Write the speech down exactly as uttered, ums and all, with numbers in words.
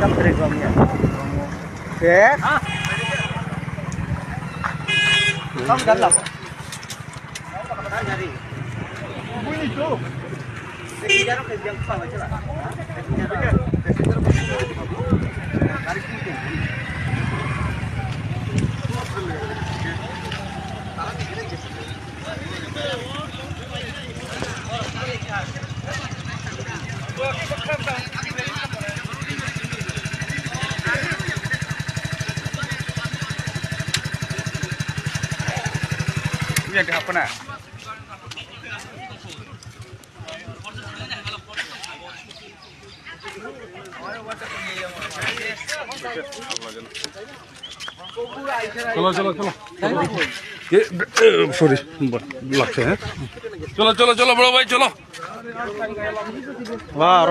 Tam teri gom ya. Eh? Tam gan la. Yang ke apa nak? Chalo, chalo, chalo. Sorry, lagse, ha? Chalo, chalo, chalo, bro bhai, chalo. Wah,